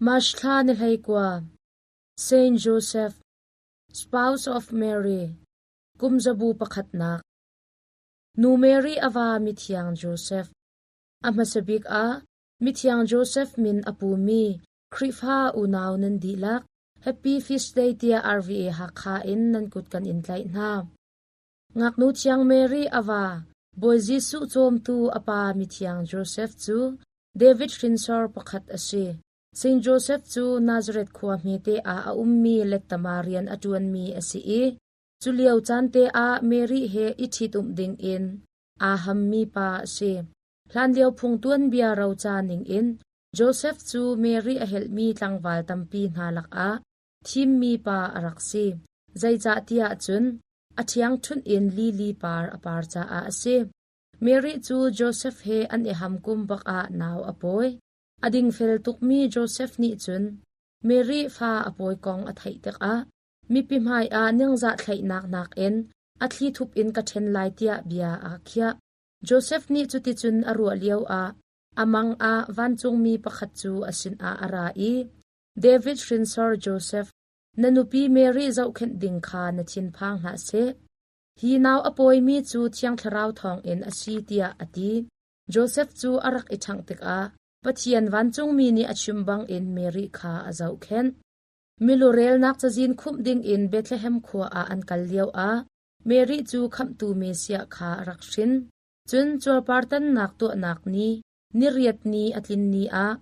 March thla ni 19, Saint Joseph, Spouse of Mary, kum zabu pakhatnak. Nu Mary a va mithiang Joseph. A hmasa bik ah mithiang Joseph min a pumi Khrihfa unau nan dihlak Happy Feast Day tiah RVA Hakha in nan kut kan in tlaih hna. Ngaknu thiang Mary a va, Bawi Jesuh cawmtu a pa mithiang Joseph cu David hrinsor pakhat a si. Saint Joseph cu Nazareth khua hmete ah a ummi lettama rian a ṭuanmi a si i cu lio caan te ah Mary he i ṭhitumh dingin aa hammi pa a si. Hlanlio phung tuanbia roca ningin Joseph cu Mary a helhmi tlangval tampi hna lakah thimmi pa a rak si. Zeicahtiah cun a ṭhiangṭhunh in lili par a par caah a si. Mary cu Joseph he an i ham kum bak ah nau a pawi. A dingfel tukmi Joseph nih cun Mary fa a pawi kong a theih tikah mipi hmaiah ningzah thlaihnak nakin a thlithup in ka ṭhen lai tiah bia aa khiah. Joseph nih cuticun a ruah lioah a mang ah vancungmi pakhat cu a sinah a ra i David hrinsor Joseph, na nupi Mary zohkhenh ding kha na thinphang hlah seh. Hi nau a pawimi cu Thiang Thlarau thawngin a si tiah a ti. Joseph cu a rak i ṭhangh tikah Pathian vancungmi nih a chim bangin Mary kha a zohkhenh. Milurelnak cazin khumh dingin Bethlehem khua ah an kal lioah Mary cu Khamhtu Messiah kha a rak hrin. Cun cuarpartannak tuahnak ni, niriat ni a tlin ni ah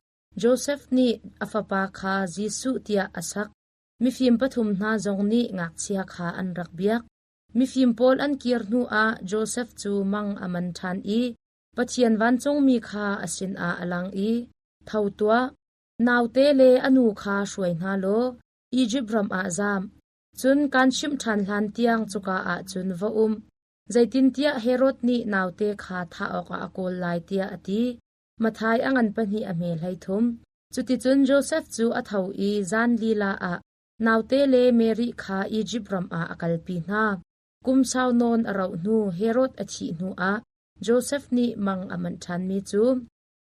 Joseph nih a fapa kha Jesuh tiah a sak. Mifim pathum hna zong nih ngakchia kha an rak biak. Mifim pawl an kir hnuah Joseph cu mang a man ṭhan i Pathian vancungmi kha a sinah a lang i, Tho tuah, naute le a nu kha hruai hna law Izipt ram ah zam. Cun kaan chimh ṭhan hlan tiang cuka ah cun va um. Zeitintiah Herod nih naute kha thah awkah a kawl lai tiah a ti. Matthai a ngan pahnih a hme 33. Cuticun Josef cu a tho i zan lila ah naute le Mary kha Izipt ram ah a kalpi hna. Kum sau nawn a rauh hnu Herod a thih hnuah Josef nih mang a manh ṭhanmi cu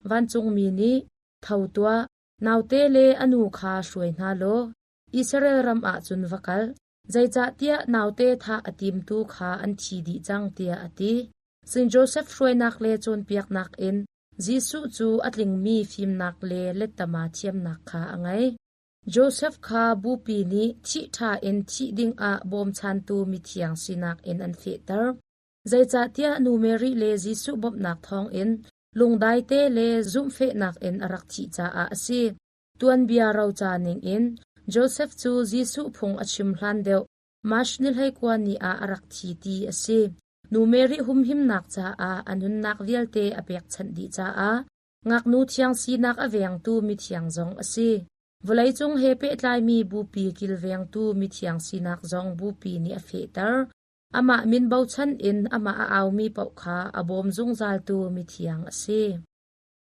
vancungmi nih, Tho tuah, naute le a nu kha hruai hna law Israel ram ah cun va kal, zeicahtiah naute thah a timtu kha an thi dih cang, tiah a ti. Saint Joseph hruainak le cawnpiaknak in Jesuh cu a tlingmi fimnak le lettama thiamnak kha a ngei. Joseph kha bupi nih thih ṭha in thih dingah bawmchantu mithiang sinak in an fehter. Zeicahtiah nu Mary le Jesuh bawmhnak thawngin lungdai te le zumhfehnak in a rak thih caah a si. Tuanbia roca ningin Joseph cu Jesuh phung a chim hlan deuh March ni 19 ni ah a rak thi ti a si. Nu Mary humhimnak caah a nunnak vialte a pekchanh dih caah ngaknu thiang sinak a vengtu mithiang zong a si. Vawleicung he pehtlaimi bupi kilvengtu mithiang sinak zong bupi nih a fehter. Amah min bochan in amah a aumi paoh kha a bawm zungzaltu mithiang a si.